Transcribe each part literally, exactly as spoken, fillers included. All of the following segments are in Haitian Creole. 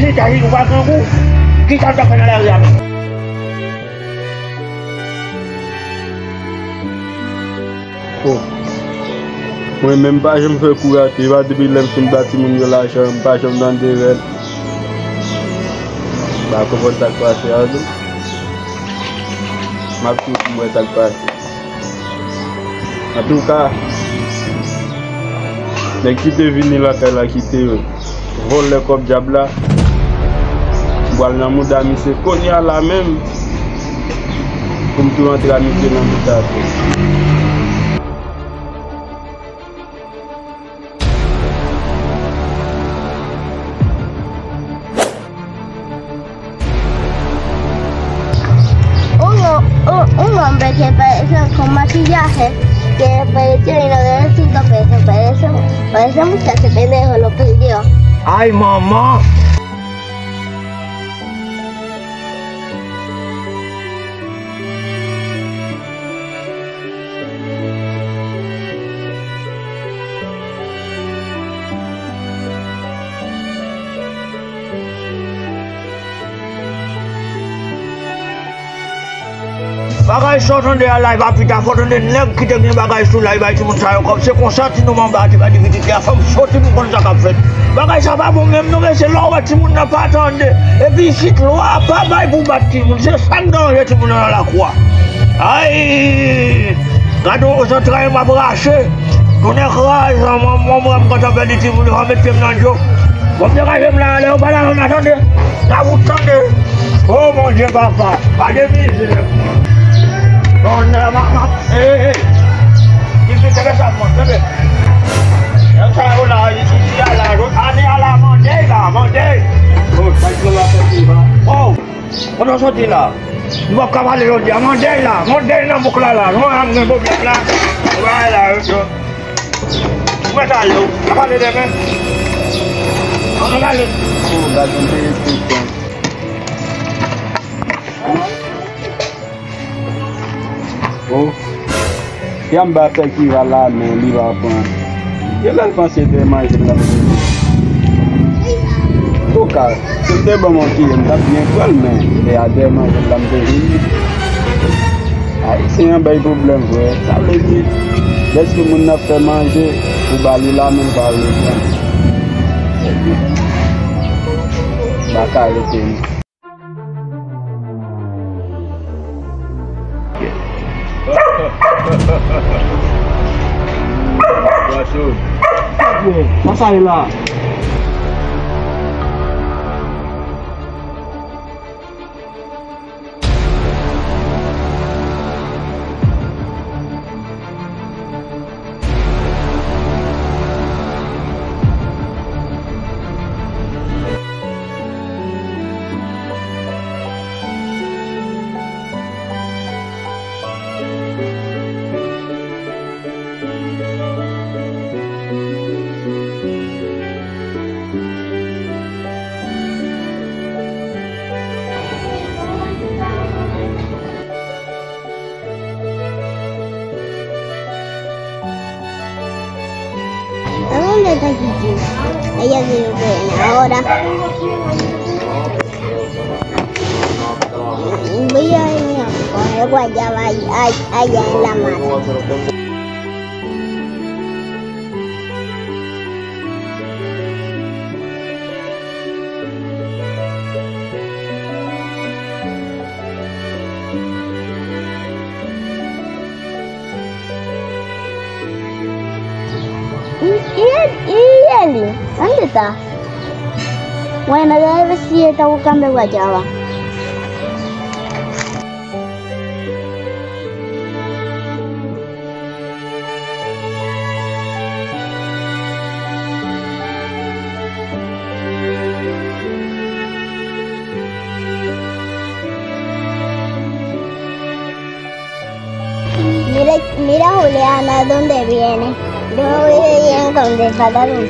chita, chita, ou pa grangou. Kisa w t ap fè nan lari a menm? Oh. Mwen menm, m pa janm fè kou rate. E pa depi lè m fin ba timoun yo lajan, m pa janm tande rèl. M pa konprann sa k pase a tou. M ap tann pou m wè sa k pase. Antouka, nèg ki te vini lakay la, ki te vòlè kòb dyab la, m pral nan mouda misye kounye a la menm, pou m tou antre a misye nan mouda tou. Uno, u- un hombre que parece con maquillaje, que parece y no debe cinto pesos, parece, parece muchacho pendejo, lo perdió. Ay, manman! Bagay sa w tande a la, e pa pita, fò w tande nèg ki te gen bagay sou la, e bay timoun sa yo kòb. Se konsa ti nonm anba a te bay difikilte a, fò m soti pou m konn sa k ap fèt. Bagay sa pa bon menm non, mesye, lè w wè timoun nan pa tande. Epi isit, lwa pa bay pou bat timoun, se sa k deranje timoun nan nan lakou a. Ay! Gade yon zantray m ap rache. Tounen kraz, mwen, mwen, mwen, m kontan pèdi timoun yo, mete m nan djo. Bon, m degaje m la, lè yo pa la, m a tande. Nan wout tande. Oh, Bondye, papa. Pa de mizi, nèg. Bon, nèg, ma, ma, hey, hey, hey. Ki fi, kenbe sa, mwen, kenbe. Nèg sa yo la, isi, isi, a la, ane a la, mandèy la, mandèy. Oh, sa yo la, fè ki va. Oh. Kote w soti la? Nou p ap ka pale jodi a. Mandèy la, mandèy nan bouk la la. Nou wè m gen pwoblèm la. Nou wè la, yo, yo. Ou mèt ale, ou. N a pale demen. Ann ale. Oh, gad yon peyi tout tan. Oh. Yanm ba fè ki va la men li va pran. Yo lè l panse de manje l la. Oka, si l te ban m yon kiyè, m t ap byen pran l, men e a dèyè manje l la m te vini. Ayisyen an bay pwoblèm vre. Sa vle di, lèske moun nan ap fè manje, ou ba li la, men l pa vle pran. Ebyen, m pa ka rete non. Gason. Sa sa ye la? ¿A dónde está Kiki? Ella se lo creen ahora. Voy a ir a coger guayaba allá en la mata. Y, y, y Eli, ¿dónde está? Bueno, debe si está buscando guayaba. Mira, mira, Juliana, ¿dónde viene? Yo voy bien con el pantalón.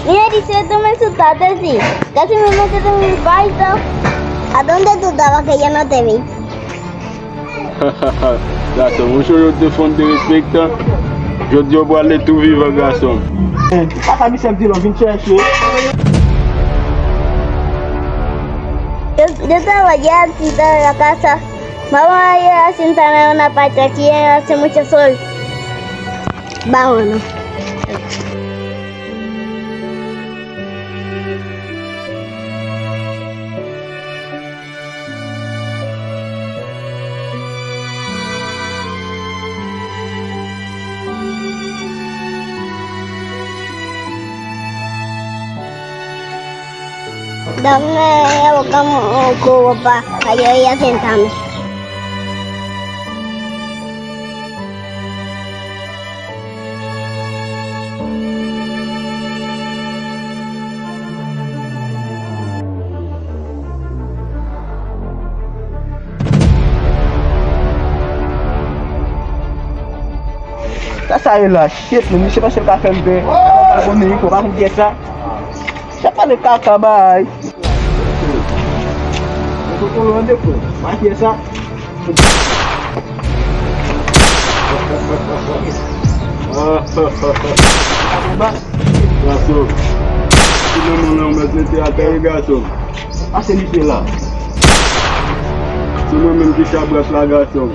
Mira, dice, tú me asustaste, sí. Casi me metes en un baile. ¿A dónde tú estabas que yo no te vi? Gason, mouche yo te fon derespektan. Jodi yo pral tou vivan, gason. Papa Michel di lò vin chèche. Yo, yo te voye a ti dan la kasa. Vamos a ir a sentarnos en una parte aquí, a hacer mucho sol. Vámonos. Dame algo como un cubo para yo ir a sentarme. Sa sa ye la, shit, men misye panse l ka fè m pè. Sa pa konnen, li pa konn pyès la. Sa pale kaka bay. Mwen te konnen an de fwa. Pa pyès sa. Gason. Finalman, la, ou mèt mete atè, wi, gason. Pase misye la. Se mwen menm ki chabrak la, gason.